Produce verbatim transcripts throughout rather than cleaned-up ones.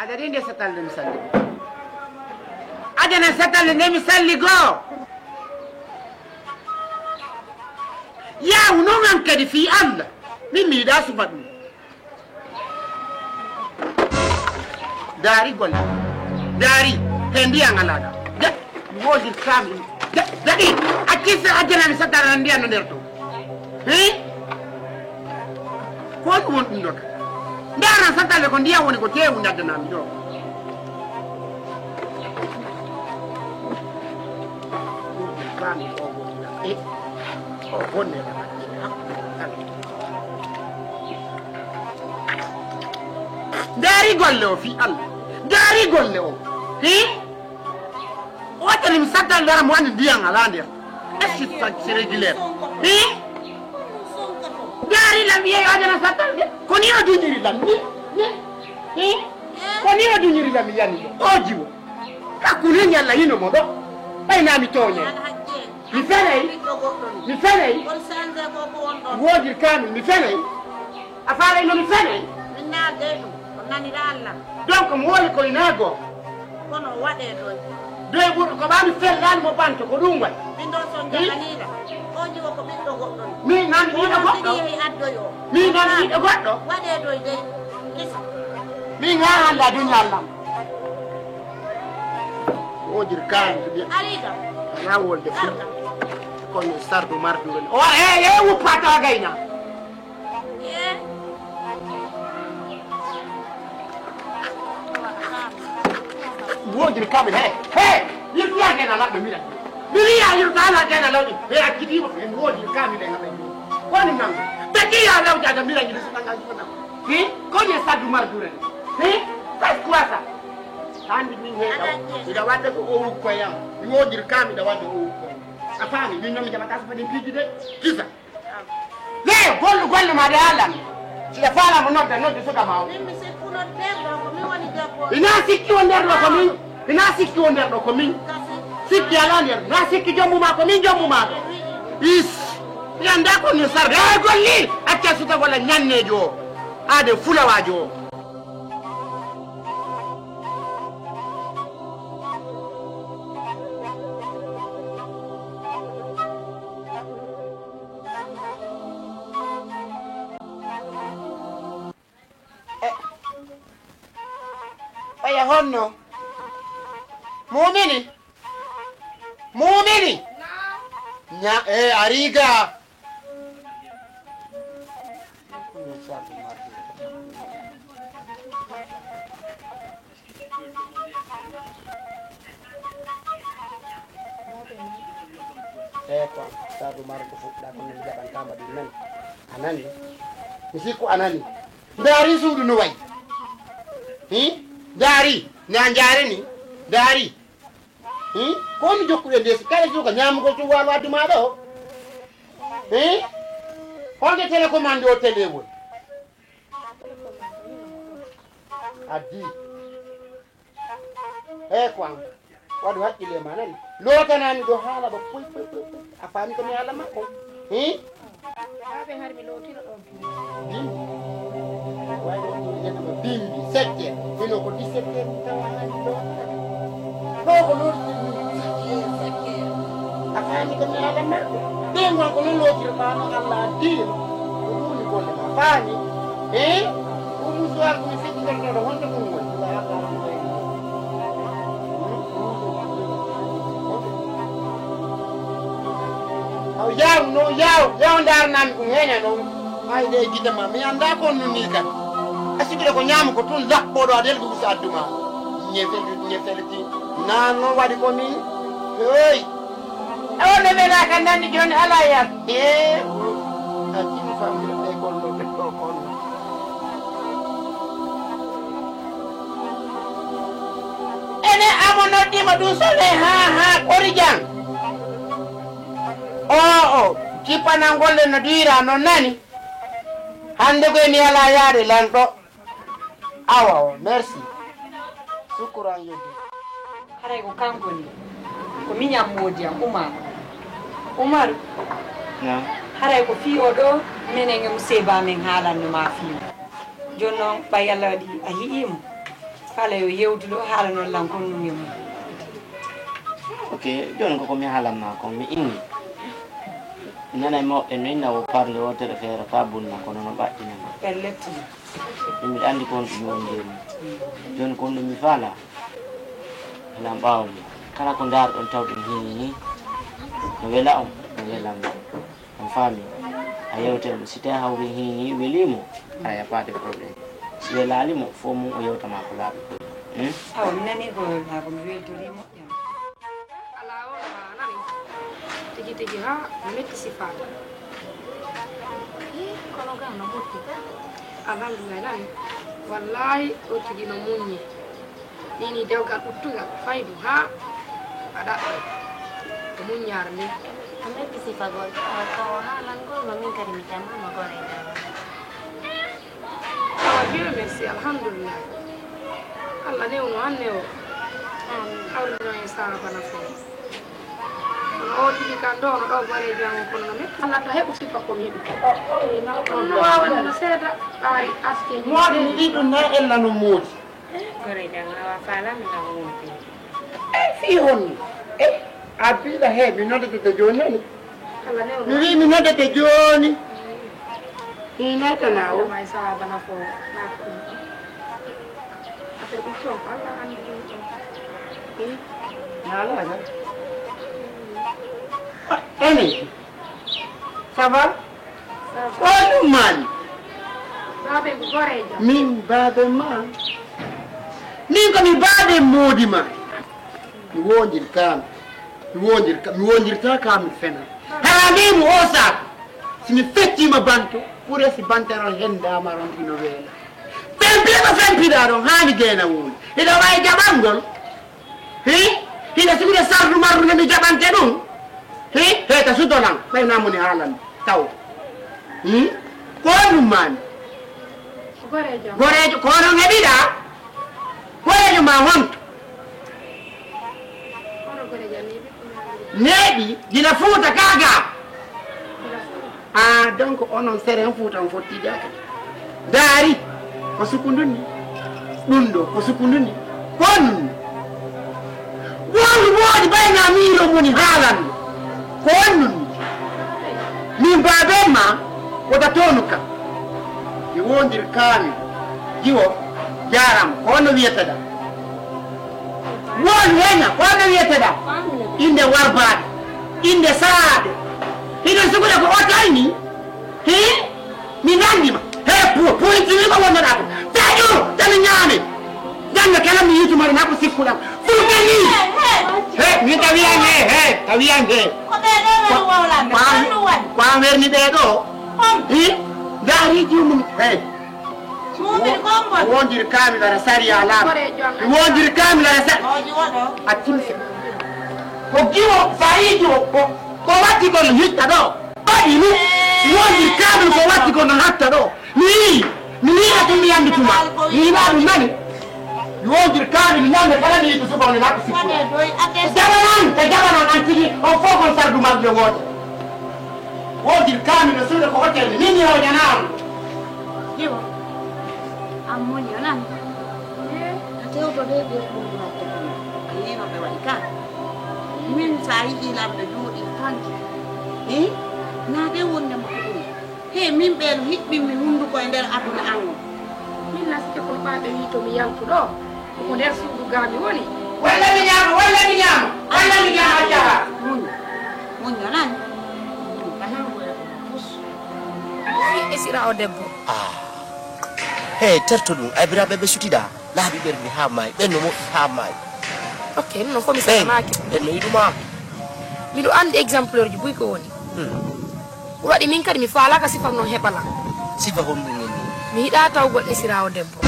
Aɗa de nde satalle mi salli. Aɗa na satalle nde mi salli goo. Yaawu noon an kadi fii Allah. Min mi yiɗaa suba ɗum. Daari golle. Daari. He ndiyan alaa ɗa. De, mi woodi kaami. De, daɗi. Acci se addana mi sattara ndiyan no nder to. Hee? Ko honɗum woni ɗum ɗo ka? Ndaara sattale ko ndiyan woni ko teewu nde addana mi ɗo. Kaami o woni. Eh. O wonne. Ndaari golle o fii Allah. Ndaari golle o. Hii? O waɗani mi sattal dara mo anndi ndiyan alaa nder. Est-ce que c'est régulaire? Hii? Ndaari lam yeeyo adana sattal de. Ko ni o duñiri lam. Ni, ni. Hii? Ko ni o duñiri lam yani. O jiwo. Ka kuli ñalla hino mo ɗo. Ɓay naa mi tooñe. Mi fenay. Mi fenay. Woodir kaami, mi fenay. A faalay no mi fenay. Min naagay ɗum. O nanira Allah. Donc, mo woni koye naago. Kono waɗee ɗoy. Doy ɓurɗo ko ɓaami fellaani mo ɓanto, ko ɗum waɗi. Min ɗon son jaganiila. O jiwo ko ɓiɗɗo goɗɗo. Min nan ɓiɗɗo goɗɗo. Yehi addoy o. Min nan ɓiɗɗo goɗɗo. Waɗee ɗoy dey. Kisa. Min haa hannde a duñi Allah. Woodir kaami to ɓiya. Alaa wolde fuu. Kono sardu mardu ren. O, e, e, wuppa tawa gayna. Woodir kaami, he, he. Yirtu yaa gayna laɗɗo mira. Miri yaa yirtu ala gayna lawɗi. He, a kidiima, he, woodir kaami ɓe ngaɓe. Koni nan. Taki yaa lawdi a mira ni. Hi? Koni e sardu mardu ren. Hi? Kas kuwasa. Hannde min heeɗa, miɗa waɗde ko o ukkoyam. Mi woodiri ka, miɗa waɗde o ukkoyam. A faami, min noon mi jaɓataa so fadii piiji de. Kisa. Le, gollu, gollu ma de haalan. Si a faala mo nodda, noddu suka ma o. Min mi sikkuno nder ɗo ko min woni debbo. Ina sikki o nder ɗo ko min. Ina sikki o nder ɗo ko min. Sikki alaa nder. Na sikki jommu ma ko min jommu ma ɗo. Is. Mi anndaa ko min sarde. Haa golli. Acca sutagol a ñanneejo o. Aade fulawaajo o. Eh, oya honno? Mumini? Mumini? Nya, eh, ariga. Eyi, ko Saadu Mara ko fuɗɗa ko min jaɓantama ɗum nani. A nani? Mi sikku a nani. Ndaari suudu no wayi. Hi? Ndaari, na njaare ni. Ndaari. Hi? Ko mi jokkuɗe nde si kala suuka ñaamugol tun waalo addu maa ɗo. Hi? Honde télécommande o télé woni? Addi. Eyi ko an. Waɗu hakkille ma nani. Lootanani ɗo haala ba poy, poy, poy, poy. A faami ko mi haala ma ko? Hi? Baabe har mi lootino ɗo bimbi. Bimbi? Way ɗo ɗum yenama bimbi, sept heures. Hino ko dix-sept heures mi tawa hani lootata. Ɗo ko lootata min sept heures, sept heures. A faami ko mi haala ma ko? Ɓen gon ko non lootirɗa no Allah addi. Ko ɗum woni golle ma. Faami? Hi? Ko musuwal ko mi feccitortoɗo, honto ɗum woni? Aw, yaaw no, yaaw, yaaw ndaarnami ɗum heña noon. Ay, ɗe gite ma, mi anndaa ko on nunii kadi. A sikkude ko ñaama ko tun laɓɓoɗo, a delgo usa adduma. Ñefel, ñefel ki. Naan noon waɗi ko min. Hey! E wonde ɓe na kan nanndi jooni alaa yar. Ee, a timi famɗude ɓe golloɓe ɗo kon. Ene amo noddiima ɗum sole haa, haa kori jam. Oo, oo, jippanal golle no duyra noon nani. Hannde koy mi alaa yaade lanɗo. Awa o, merci. Sukkuran yeddi. Haray ko kanko ni. Ko miñam moodi am, Umar. Umar. Naam. Haray ko fii o ɗo, menen e Museyba men haalanno ma fii mo. Jooni noon, ɓay Alla waɗi a hi'ii mo. Fala yo yewtu ɗo, haala noon lan kon ɗum e mum. Ok, jooni ko ko mi haalan maa kon, mi inni. Mi nanay mawɓe no inna o parle o telefeere faa bunna, kono no ɓaɗɗina ma. Pellet. Min mbiɗa anndi ko on ɗum woni jooni. Jooni ko on ɗum mi faala. Halan ɓaawo mi. Kala ko ndaarɗon taw ɗum hiini ni. No wela on, no wela mi. On faami? A yewte mo. Si tawi hawri hiini welii mo, a y a pas de problème. Si welaali mo, fof mum o yewta maa ko laaɓi. Hmm? Awa, mi nanii ko welɗaa ko, mi weltorii moƴƴam. Alaa o, a nani? Tigi tigi, haa metti sifaa. Ih, kono gaa no ɓurti. Alhamdulillahi, nani? Wallaahi, o tigi no muññi. Nii nii dewgal ɓuttungal, faydu, haa a ɗaɓɓi. Ko muññaare nden. A metti sifagol, awa, ko haalangol ma, min kadi mi tamma ma gore e dawal. Awa, Dieu merci, alhamdulillah. Allah newno, han newo. Amin. Hawrino en saabana fof. Kono o tigi kan ɗo, no ɗo goreejo an on, kono no metti. Allah ta heɓu sifa ko mi heɓi. Ɗum no waawani no seeɗa, ɓaari aske. Moodi mi ɗiɗum na ella no moodi. Goreejo an, awa faalaama ngam wonde. Eyi, fii honno? Eyi, a biɗa he, mi noddete to jooni nani? Mi wii mi noddete jooni. Hinatana o. May sawa bana fo. Ate ɗum ɗon, Allah anndi ɗum ɗon. Nalaga. Ene. Ça va? Ko ɗum mani? Baabe ko goreejo. Min baabe ma. Min ko mi baabe moodi ma. Mi wondirkaami. Mi wondirka, mi wondirta ka mi fena. Haa ni mo o saako. Si mi fettiima banto, ɓure si banteron hendaama ron ino weela. Fempiɗo fempiɗa ɗon haa mi geena woni. Hiɗa wawi jaɓangol. Hi? Hiɗa sugude sardu marru no mi jaɓante ɗum. Hi? He ta sudolan. Ɓay namuni haalan. Taw. Hi? Ko ɗum mani? Goreejo. Goreejo, ko onon heɓiɗa? Goreejo ma honto? Hono goreejo neeɓi? Neeɓi, gila Fuuta kaa gaa? Gila Fuuta. Ah, donc onon seren Fuuta on fotti jaake. Daari, ko sukundun ni. Ɗum ɗo, ko sukundun ni. Ko on nun ni. Wowlu woodi bayna miiro moni haalan. Ko on nun ni. Min baaben ma, wota toonu kam. Mi wondir kaami. Jiwo, jaaram, ko on no wiyeteɗa? Won wena, ko on no wiyeteɗa? Innde warbaaɗo, innde saaɗo. Hiɗen sugude ko o tawi ni? Hi? Mi nandi ma. He, pu-, puuritini ko wonnoɗa ko. Taƴo, tami ñaame. Jannga kala mi yitumare na ko sikkuɗam. Fulɓe ni. He, mi tawi an he, he, tawi an he. Ko ɓe ɗo woni wowlande. Ko an, ko an werni ɓe ɗo. Hi? Daari jumum. He. Wondir kaami wara sariya laaɓa. Mi wondir kaami wara sariya. A timse. Ko giwo sayijo ko, ko watti kono hitta ɗo. Waɗi ni. Mi wondir kaami ko watti kono hatta ɗo. Mi yii, mi yii a tumi yandi tuma. Mi yii ɗum nani. Mi wondir kaami mi ñande kala mi yiɗi suba on na ko sikku. Jabanan, ka jabanan an tigi on fof kon sardu magge woote. Wondir kaami no suuɗa ko hotel ni. Min mi hoñanaama. Jiwo, an moni o nan. A tewto de ɓe ɓuri waɗde ɗum. A yii no ɓe waɗi ka. Min so a yiɗi lamɗo jooɗi tan. Hi? Na de wonde mo ko ɗum. He, min ɓe no hiɓɓinmi hunnduko e nder aduna an o. Min na sike kono ɓaaɓe wii to mi yaltu ɗo. Ko nder suudu gaa mi woni. Walla mi ñaama, walla mi ñaama, walla mi ñaama jaha. Muñ. Muñ no nan. Ahan. Esira o debbo. Ah. Hey, terto ɗum. Ay biraɓe ɓe sutiɗa. Laabi ɓerɗe haa maayi. Ɓen no moƴƴi haa maayi. Ok, ɗum non ko mi salamaaki. Ɓen no yiɗuma. Miɗo anndi exemplaire ji buy ko woni. Hmm. Ko waɗi min kadi mi faalaaka sifa noon heɓa lan. Sifa honɗum woni? Mi yiɗaa tawgol esiraawo debbo.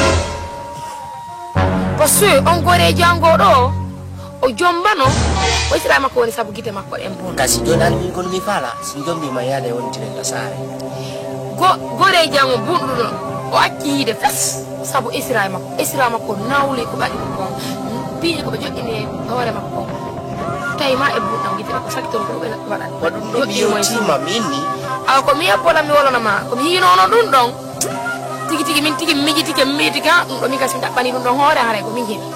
Parce que on goreejo an goo ɗoo, o jombano, o esiraawo makko woni sabu gite makko ɗen bon. Kasi jooni an min kono mi faala, si jombiima yaade wontiren ka saare. Go-, goreejo an o bunɗuno, o acci yiide fes, sabu esiraawo makko, esiraawo makko nawli ko ɓaɗi ko kon, piiji ko ɓe joɗɗini e hoore makko kon. Tawi ma e bunɗam gite ko sakki toon ko ɓe waɗa. Ko ɗum ɗo mi yewtiima min ni. Awa ko mi yebbola mi wolana ma, ko mi yiinoono ɗum ɗon. Tigi tigi min tigi mi mijitike mi mijitike ha ɗum ɗo min kasi mi ɗaɓɓani ɗum ɗon hoore haray ko min heɓi.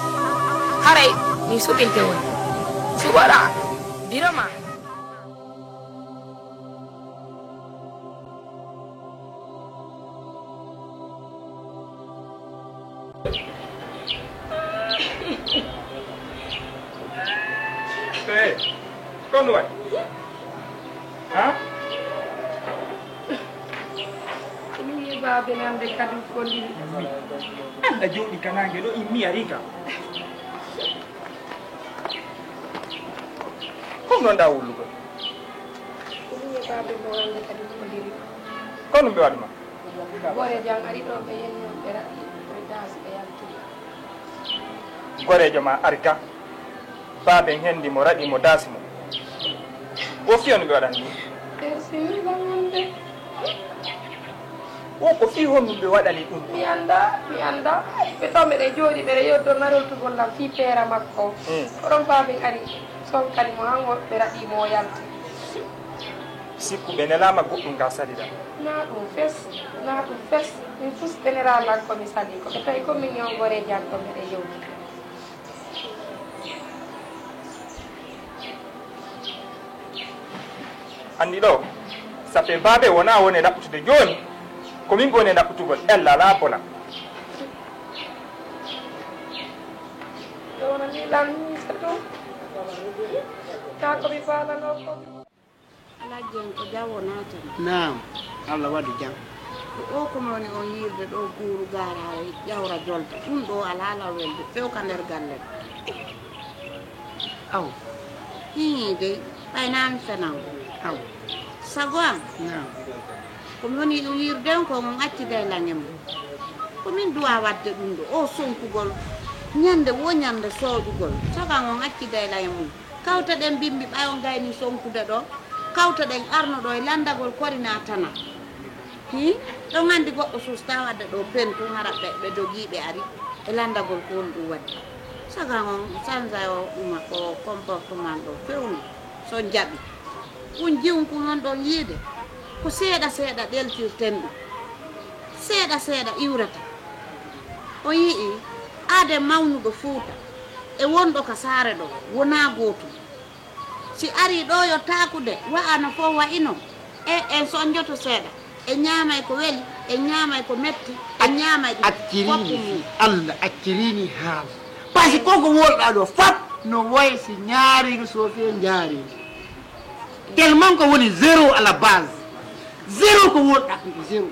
Haray min suɓinte woni. Suɓoɗa biro ma. Hey, kono waɗi? Ha? Ko min yeɓa benande kadi ko ndiri. Anda jooɗi ka nange ɗo immi ari ka. Ko non da wullugo? Ko min yeɓa be mo ande kadi ko ndiri. Ko ɗum ɓe waɗi ma? Gore jam ari ɗo ɓe yenno ɓe raɗi ɓe dasi ɓe yalti. Goreejo ma ari ga, baaben hendi mo, raɗi mo, daasi mo. Wo fii honɗum ɓe waɗani ɗum? Ɓe sini lamande. Wo ko fii honɗum ɓe waɗani ɗum? Mi annda, mi annda. Ɓe ɗo ɓeɗe jooɗi, ɓeɗe yoddo naroltugol lam fii peera makko. Mm. Koɗon baaben ari, sonkani mo, han wo ɓe raɗi mo, o yalti. Sikku ɓe nelaama goɗɗum ga salida. Naa ɗum fes, naa ɗum fes. Min fus ɓe nelaa lan ko mi sali. Ko ɓe tawi ko min e on goreejo an ko miɗen yewti. Anndi ɗo, safe baabe wona woni ɗaɓɓutude jooni, ko min woni ɗaɓɓutugol ella alaa bola. Ɗo wona ni lan mi sato. Kaa ko mi faalano ko. Alhaji en ko jam wonaa tan. Naam, Allah waɗu jam. Ko o ko mi woni on yiirde ɗo guuru gaaraare ƴawra jolta. Ɗum ɗo alaa law welde few ka nder galle ɗo. Aw. Hii dey, ɓay naa mi fenaw ɗum. Aw. Sago am. Naam. Ko mi woni ɗum yiirde on ko on acciday lan e mum. Ko min duwa waɗde ɗum ɗo, o sonkugol. Ñande wo ñande sooƴugol. Sago am on acciday lan e mum. Kawteɗen bimbi ɓay on gayni sonkude ɗo. Kawteɗen arno ɗo e lanndagol korina tana. Hi? Ɗon anndi goɗɗo susta wadde ɗo pentu hara ɓe, ɓe dogii ɓe ari e lanndagol ko honɗum waɗi. Sagan on sanza o ɗuma ko comportement ɗo fewnu so jaɓi. Kun jiwun kun on ɗon yiide ko seeɗa seeɗa ɗeltirten ɗum. Seeɗa seeɗa iwrata. O yi'i aade mawnuɗo Fuuta e wonɗo ka saare ɗo wonaa gootum. Si arii ɗoo yo taakude, wa'ano fow wa'ino. E, en sonjoto seeɗa. En ñaamay ko weli, en ñaamay ko metti, en ñaamay ɗum foppu mum. Accirini, Allah accirini haala. Parce que koko wolɗaa ɗoo fop no woy si ñaariri so fee njaariri. Tellement ko woni zéro à la base. Zéro ko wolɗaa ko zéro.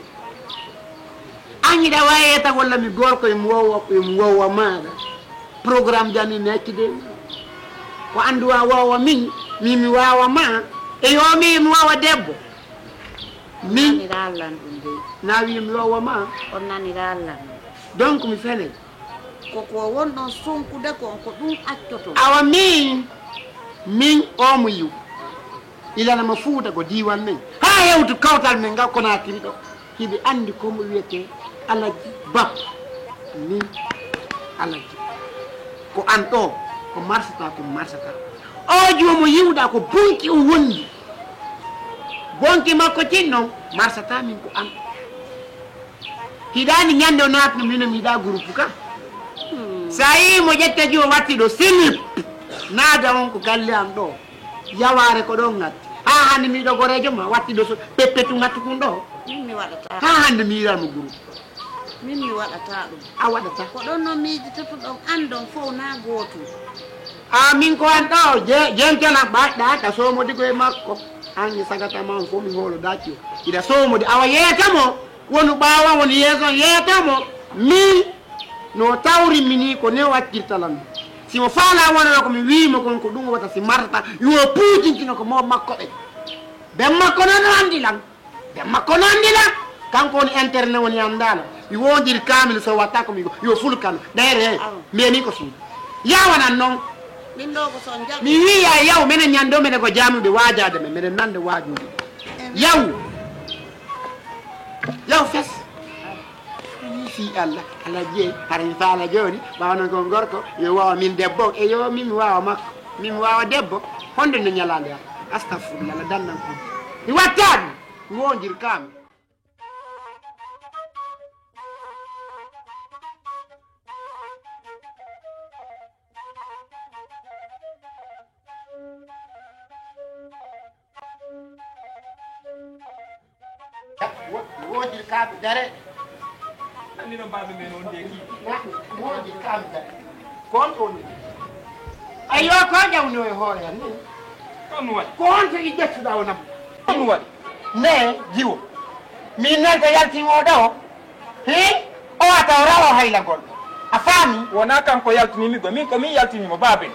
An hiɗa waawi eta walla mi gorko e mi wowa, e mi wowa maaɗa. Programme jani nekki de. Ko anndu wa wowa min, min mi wawa ma. E yo mi mi wawa debbo. Min nani rallan ɗum de. Na wi mi wawa ma. On nani rallan. Donc mi fenay. Ko ko wonɗon sonkude kon ko ɗum accoton. Awa min, min o mo yiw. Ilana mo Fuuta ko diiwan men. Haa hewtu kawtal men ngal Konaakiri ɗo. Hiɓe anndi ko mo wiyetee Alaji Bab. Min Alaji. Ko an ɗo, ko marsata, ko marsata. O joomo yiwɗa ko bonki o wondi. Bonki makko tin noon, marsata min ko an. Hiɗaani ñande o naatno mino mi yiɗa groupe ka. Hmm. Sa yii mo ƴetta ji o watti ɗo sinip. Naada on ko galle am ɗo. Yawaare ko ɗon ngatti. Haa hannde miɗo goreejo ma watti ɗo so peppetu ngatti kun ɗo. Min mi waɗata. Haa hannde mi yiɗa mo groupe. Min mi waɗata ɗum. A waɗata. Ko ɗon no miijitoto ɗon an ɗon fow na gootum. A min ko an ɗo je-, jentana ɓaɗɗa ka soomodi ko e makko. An e sagata ma on fow mi hoolo dacci o. Ida soomodi awa yeeta mo. Wonu ɓaawa woni yeeso yeeto mo min no tawri mini ko ne wakkirta lan. Si mo faala wonano ko mi wiimo kon ko ɗum wata si martata yo puujinkino ko mo makko ɓe. Ɓen makko non no anndi lan. Ɓen makko no anndi lan. Kanko woni internet woni anndano. Mi wondir kaamil so watta ko mi yo fulkano. Ɗayre mbiyani ko suudu. Yawanan non. Min ɗo ko son jaɓi. Mi wiya yaw menen ñande o menen ko jaamuɓe waajaade men menen nande waajuuji. Yaw. Yaw fes. Ni fii Allah, Allah jeyi, hara mi faala jooni, ɓaawa noon ko gorko, yo wawa min debbo, e yo min mi wawa makko, min mi wawa debbo, honde no ñalaande am, astafurlah, Allah dannan ko. Mi watta ɗum, mi wondir kam. Wo-, woodiri kaaɓe dare. Anndi noon baaba men on de kii. Na, woodiri kaaɓe dare. Ko on ɗon ni. Ayyo, ko ƴawno e hoore an ni. Ko on waɗi? Ko on tigi ƴettuɗaa o nam? Ko on waɗi? Ne, jiwo. Min nanta yaltin o ɗo. Hi? O a taw rawa haylagol. A faami? Wonaa kanko yaltini mi go, min ko min yaltini mo, baaben.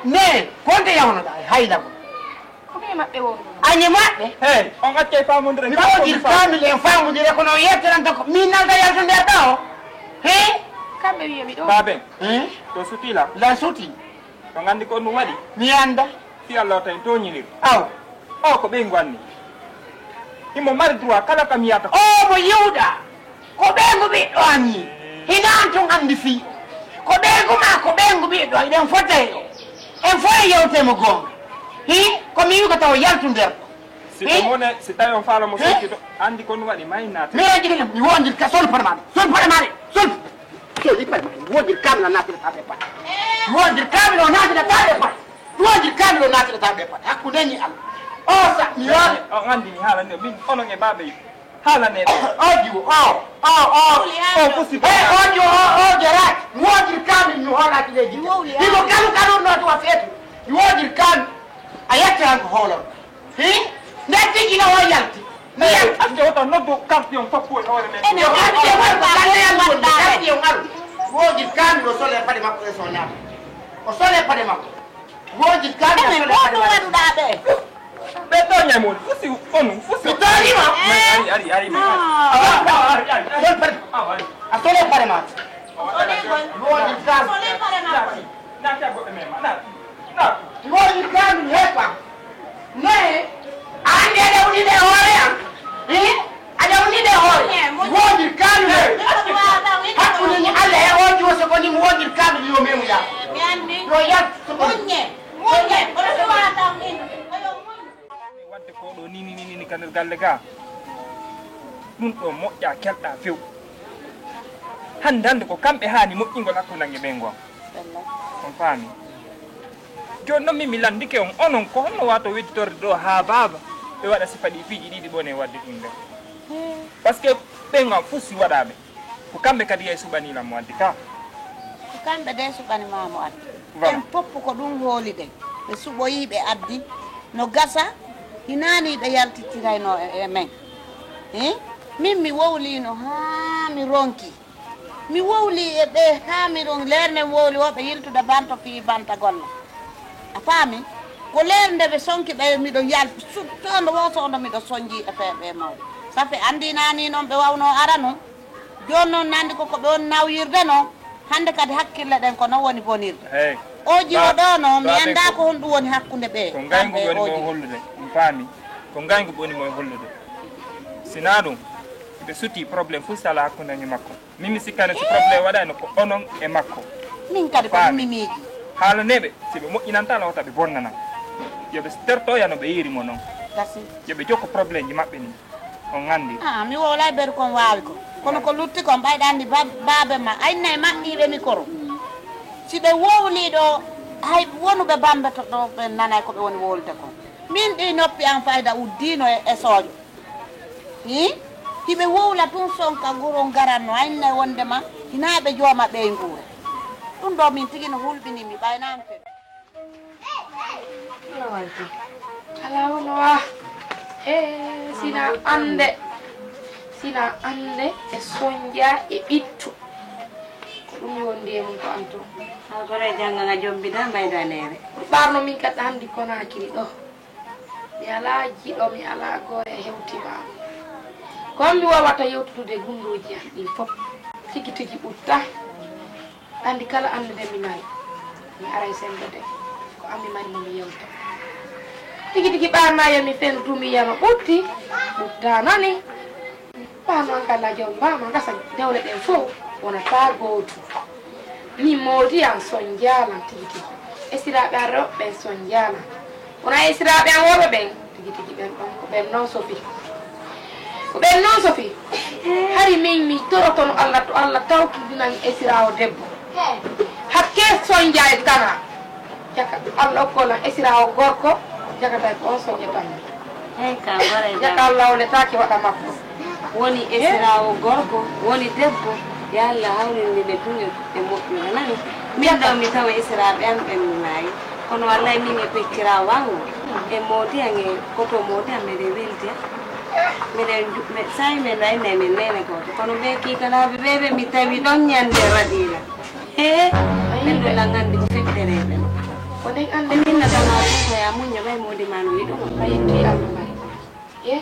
Ne, ko nde yawnoɗaa e haylagol? Ko ɓe maɓɓe wonduno. Añe maɓɓe? Hey, on accay faamondire. Mi woodiri kaamil en faamondire, kono o yettiranta ko min nalda yaltude ɗo. He? Kamɓe wiye mi ɗo. Baaben. He? To suti la. La suti. To nganndi ko on ɗum waɗi? Mi annda. Si Allah o tawi tooñinir. Aw. O ko ɓeyngu anni. Imo mari droit kala kam yiyata. O mo yiwɗa. Ko ɓeyngu ɓiɗɗo anni. Hina an tun anndi fii. Ko ɓeyngu ma, ko ɓeyngu ɓiɗɗo. Eɗen fota e o. En fof e yewte mo goonga. Hi? Ko mi wi ko taw yaltu nder. Si ko mone, si tawi on faala mo sokki to, anndi ko ɗum waɗi, may naata. Mi waɗi ɗum, mi wondir ka sol paɗe maɗa. Sol paɗe maɗa. Sol. Sol paɗe maɗa. Wondir kamla naata ka ɓe paɗe. Wondir kamla naata ka ɓe paɗe. Wondir kamla naata ka ɓe paɗe. Hakkunde ni Allah. O sa, mi woni. O anndi ni haala ni, min, onon e baabe. Haalane ɓe. O jiwo, o, o, o. O fusi. E, o jiwo, o, o jaraaki. Mi woodiri kaami, mi hoolaaki leydi. Mi wowli. Ɗiɗo kanu, kanu no to wa feetu. Mi woodiri kaami. A yatti han ko hoolon. Hi? Nde tigi no o yalti. Mi yalti. Acce wota noddu quartier on fof ko e hoore men. Ene yo quartier on ko galle yalti wonde, quartier on aru. Woodiri kaami o sole paɗe makko e so naata. O sole paɗe makko. Woodiri kaami o sole paɗe makko. Ɓe tooñay mo, fusi on, fusi. Mi tooñi ma. Ari, ari, ari, ari. Sol paɗe. A sole paɗe ma. Woodiri kaami. Naati a goɗɗo men ma, naati. Naati. Woodiri kaami mi heppa. Naye. A anndi aɗa woni ɗe hoore am. Hi? Aɗa woni ɗe hoore. Woodiri kaami mi. Hakkunde ni Allah e o jiwo so ko ni mo woodiri kaami yo memu ya. Yo yaltu so ko ni. Wadde ko ɗo ni, ni, ni, ni, ka nder galle ga. Ɗum ɗo moƴƴa, kelɗa few. Hannde, hannde ko kamɓe haani moƴƴingol hakkunde nange ɓe ngon. On faami? Jooni noon min mi lanndike on, onon ko honno waato wedditorde ɗo haa baaba ɓe waɗa sifa ɗi piiji ɗiɗi ɓone wadde ɗum nder? Parce que ɓe ngon fof si waɗaaɓe. Ko kamɓe kadi yay suɓani lan mo addi ka. Ko kamɓe de suɓani ma mo addi. Voilà. En fof ko ɗum hooli ɗen. Ɓe suɓoyi ɓe addi. No gasa, hinaani ɓe yaltittirayno e, e men. Hi? Min mi wowlino haa mi ronki. Mi wowli e ɓe haa mi ronki. Leer men wowli wo ɓe yiltude banto fii banta golla. A faami? Ko leer nde ɓe sonki ɓe miɗo yalti. Su-, sondo wo sondo miɗo sonji e fee ɓe mawɓe. Safe anndi naani noon ɓe wawno arano. Jooni noon, nanndi ko, ko ɓe woni nawyirde noon, hannde kadi hakkille ɗen ko noon woni bonirde. Hey. O jiwo ɗo noon, mi anndaa ko honɗum woni hakkunde ɓe. Ko ngayngu woni mo hollude, mi faami. Ko ngayngu woni mo hollude. Sinaa ɗum, ɓe suti problème fof sala hakkunde e makko. Min mi sikkano si problème waɗaano ko onon e makko. Min kadi ko ɗum mi miiji. Haalaneeɓe, si ɓe moƴƴinanta la wota ɓe bonnanan. Yo ɓe tertoya no ɓe yiiri mo noon. Gasi. Yo ɓe jokko problème ji maɓɓe ni. On nganndi? Ah, mi wowlay ɓeɗo kon waawi ko. Kono ko lutti kon ɓayɗa anndi ba-, baabe ma, ayna e maɓɓiiɓe mikoro. Si ɓe wowlii ɗo, hay wonuɓe bambe to ɗo ɓe nanay ko ɓe woni wowlude kon. Min ɗi noppi an fayda uddiino e, e soojo. Hi? Hiɓe wowla tun sonka guro ngaranno, ayna e wonde ma, hinaa ɓe jooma ɓey nguura. Ɗum ɗo min tigi no hulɓini mi ɓayna an fe. Alaa hono wa. E sina annde, sina annde e sonja e ɓittu. Ko ɗum wondi e mum ko anto. Haa gore jannga nga jombida mbayda neere. Ɓarno min kadi hannde Konaakiri ɗo. Mi alaa jiɗo, mi alaa gore hewti ma. Ko mi wawata yewtude gunndooji am ɗin fof. Tigi tigi ɓutta. Anndi kala anndude mi mari, mi aray senndude. Ko an mi mari mo mi yewta. Tigi tigi ɓaarnaa yo mi fendu tun mi yiyano ɓutti, ɓuttaa nani. Ɓaarno an kala joom mbaama gasa dewle ɗen fof wonata gootu. Min moodi an sonjaalan tigi tigi. Esiraaɓe an rewɓe ɓen sonjaalan. Wona esiraaɓe an worɓe ɓen, tigi tigi ɓen ɗon, ko ɓen non sofi. Ko ɓen non sofi. Hari min mi torotono Allah to Allah tawtidinan esiraawo debbo. Hakke sonja e tana. Jaka Allah okkolan esiraawo gorko, jakatay ko on sonja tan. Hey, ka gore jaka Allah o letaaki waɗa makko. Woni esiraawo gorko, woni debbo. Yo Allah hawrinde ɓe tun e moƴƴude, nani? Min ɗo mi tawa esiraaɓe am ɓen mi maayi. Kono wallahi min e pecciraawo an o, e moodi an e koto moodi an, meɗen weldi an. Meɗen ju-, me-, saa'i men ɗo, ay, men neene gooto. Kono ɓe kiikanaaɓe ɓe, ɓe mi tawi ɗon ñande raɗiila. He, ɓen ɗo lan anndi ko feƴƴere ɓen. Ko ɗen anndi min na tama ɗum ko ya muñño ɓay moodi ma no yiɗo. Ɓay yetti Allah ɓay. Ye?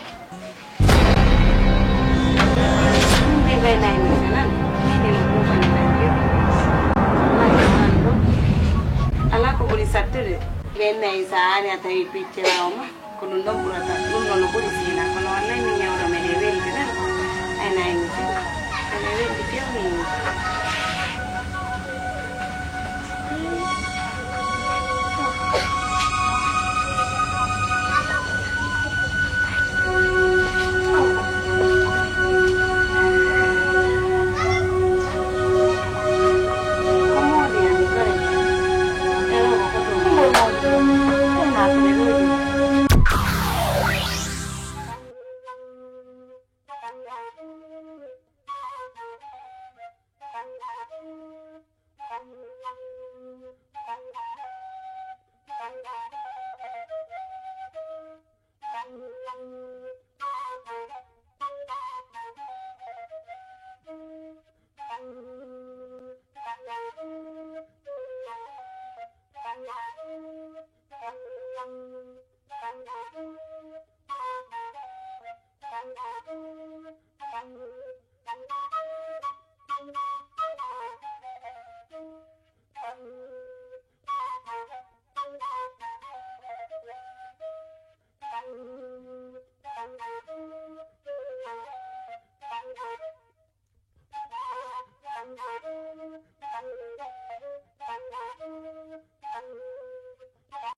Ɗum de ɓay nayi mi sanan. Min ina kuufani ɓay de. Ɓay man ɗo. Alaa ko ɓuri sattude. Ɓen nayi sa aani a tawi pecciraawo ma. Ko ɗum ɗon ɓurata. Ɗum ɗon no ɓuri siina. Kono wallahi min ñawɗo meɗen weldi nan. Ay nayi mi sanan. Meɗen weldi fewni.